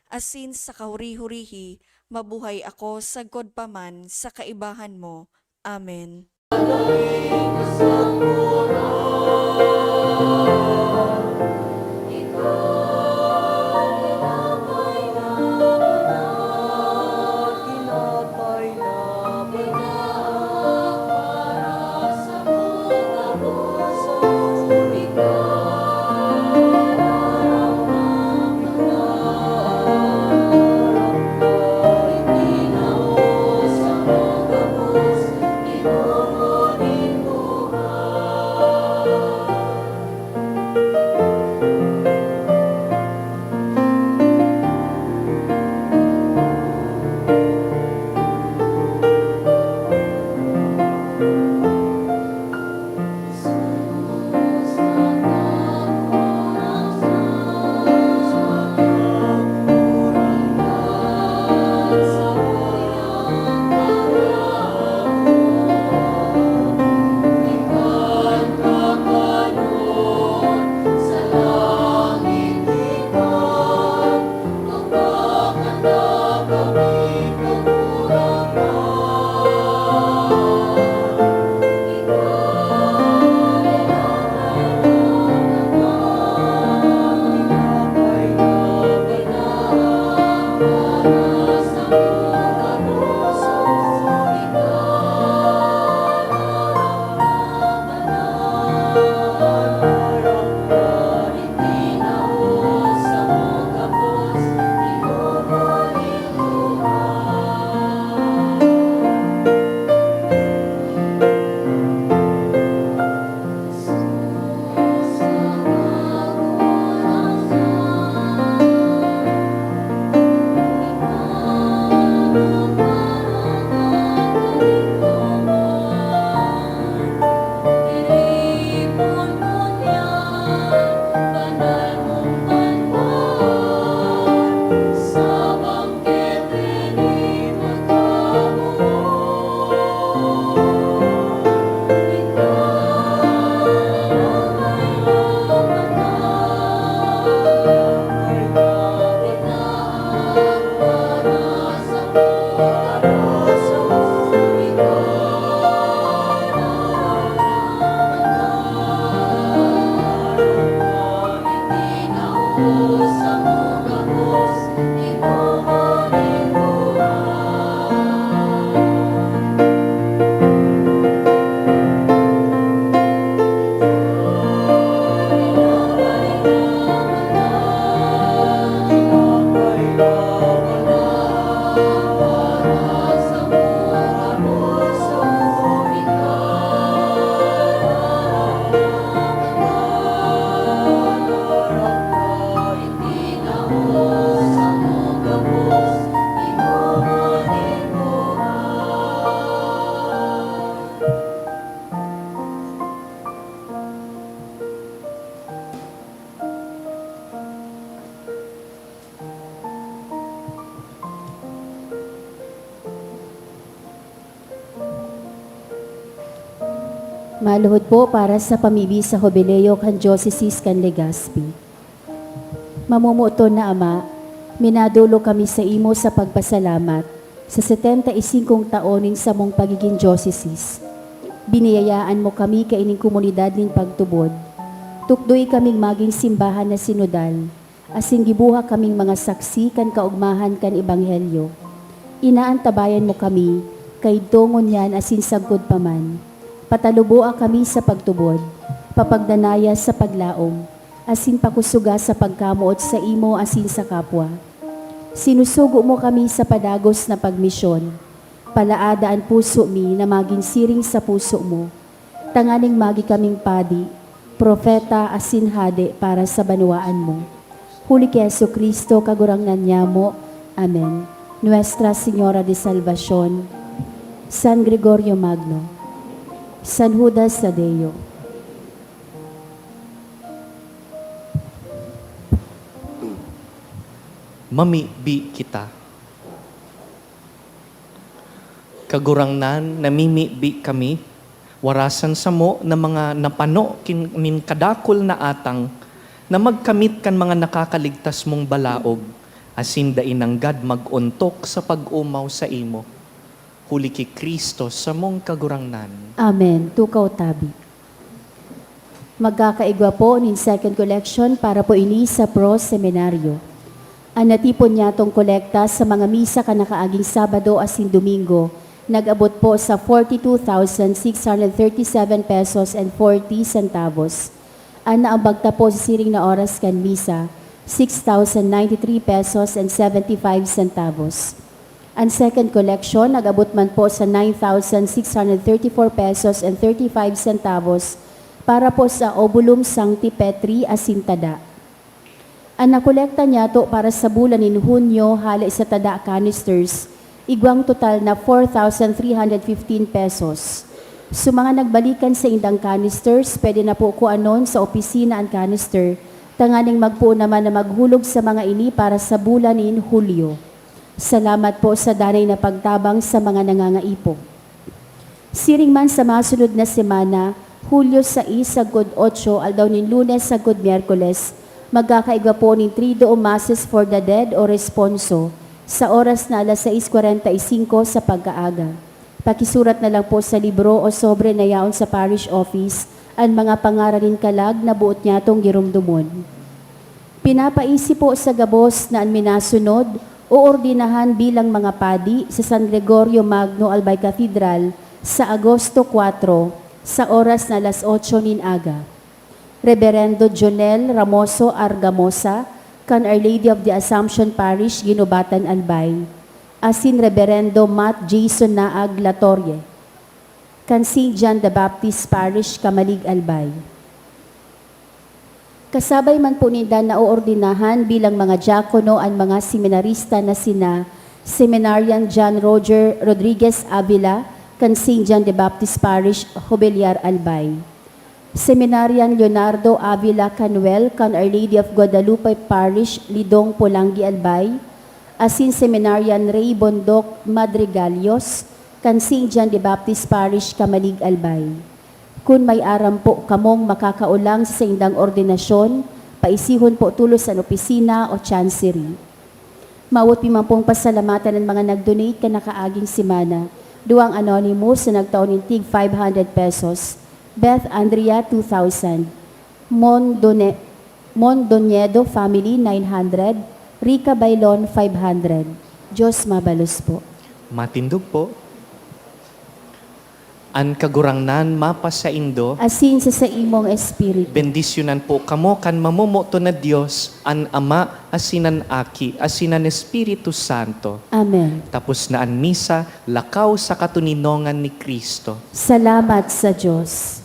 asin sa kahuri-hurihi, mabuhay ako sagkod pa man sa kaibahan mo. Amen. Maluhod po para sa pamibi sa Jubileo kan Diocese kan Legazpi. Mamomoton na Ama, minadolok kami saimo sa pagpasalamat sa setenta y singkong taon nin samong pagigin diocese. Biniyayaan mo kami kaining komunidad nin pagtubod. Tukdoy kaming magin simbahan na sinodal, asin gibuha kaming mga saksi kan kaogmahan kan Ebanghelyo. Inaantabayan mo kami, kaidto, ngunyan asin sagkod pa man. Pataluboa kami sa pagtubod, papagdanaya sa paglaom, asin pakusoga sa pagkamoot saimo asin sa kapwa. Sinusugo mo kami sa padagos na pagmisyon. Palaada an puso mi na magin siring sa puso mo, tanganing magi kaming padi, propeta asin hade para sa banwaan mo. Huli ki Jesu-Cristo, Kagurangnan nyamo. Amen. Nuestra Señora de Salvacion, San Gregorio Magno, San Judas Tadeo. Mamibi kita. Kagurangnan, namimibi kami, warasan samo na mga napano kin-, nin kadakul na atang na magkamit kan mga nakakaligtas mong balaog, asin dai nanggad mag-ontok sa pag-omaw saimo, huli ki Cristo samong Kagurangnan. Amen. Tukaw tabi. Magkakaigwa po nin second collection para po ini sa Pro Seminario. An natipon niyatong kolekta sa mga misa kan nakaaging Sabado asin Domingo nag-abot po sa forty-two thousand six hundred thirty-seven pesos and forty centavos. An naambag ta po sa siring na oras kan misa, six thousand ninety-three pesos and seventy-five centavos. An second collection nag-abot man po sa nine thousand six hundred thirty-four pesos and thirty-five centavos para po sa Obulum Sancti Petri asin tada. An nakolekta niyato para sa bulan nin Hunyo hale sa tada canisters, igwang total na four thousand three hundred fifteen pesos. Sa mga nagbalikan sa indang canisters, pwede na po kuanon sa opisina an canister, tanganing magpoon naman na maghulog sa mga ini para sa bulan nin Hulyo. Salamat po sa danay na pagtabang sa mga nangangaipo. Siring man sa masunod na semana, Hulyo sais sagkod otso, aldaw nin Lunes sagkod Miyerkules, magkakaigwa po nin Triduum Masses for the Dead o Responso sa oras na alas sais kwarenta y singko sa pagkaaga. Pakisurat na lang po sa libro o sobre na yaon sa parish office an mga pangaran nin kalag na boot nyatong giromdomon. Pinapaisip po sa gabos na an minasunod oordinahan bilang mga padi sa San Gregorio Magno Albay Cathedral sa Agosto kuwatro, sa oras na alas otso nin aga. Reberendo Jonel Ramoso Argamosa, kan Our Lady of the Assumption Parish, Guinobatan, Albay, asin Reberendo Matt Jason Naag Latorre, kan Saint John the Baptist Parish, Camalig, Albay. Kasabay man po ninda naoordinahan bilang mga diakono an mga seminarista na sina Seminarian John Roger Rodriguez Avila, kan Saint John the Baptist Parish, Jobiliar, Albay. Seminarian Leonardo Avila Canuel, kan Our Lady of Guadalupe Parish, Lidong, Polangui, Albay, asin Seminarian Ray Bondoc Madrigalios, kan Saint John the Baptist Parish, Camalig, Albay. Kun may aram po kamong makakaolang sa saindang ordinasyon, paisihon po tolos an opisina o chancery. Mawot mi man pong pasalamatan an mga nag-donate kan nakaaging semana. Duwang anonymous na nagtao nin tig five hundred pesos. Beth Andrea, two thousand. Mon Done-, Mon Doniedo family, nine hundred. Rica Bailon, five hundred. Diyos mabalos po. Matindog po. An Kagurangnan mapasaindo. Asin sa saimong espiritu. Bendisyonan po kamo kan mamomoton na Dios, an Ama, asin an Aki, asin an Espiritu Santo. Amen. Tapos na an misa, lakaw sa katoninongan ni Cristo. Salamat sa Diyos.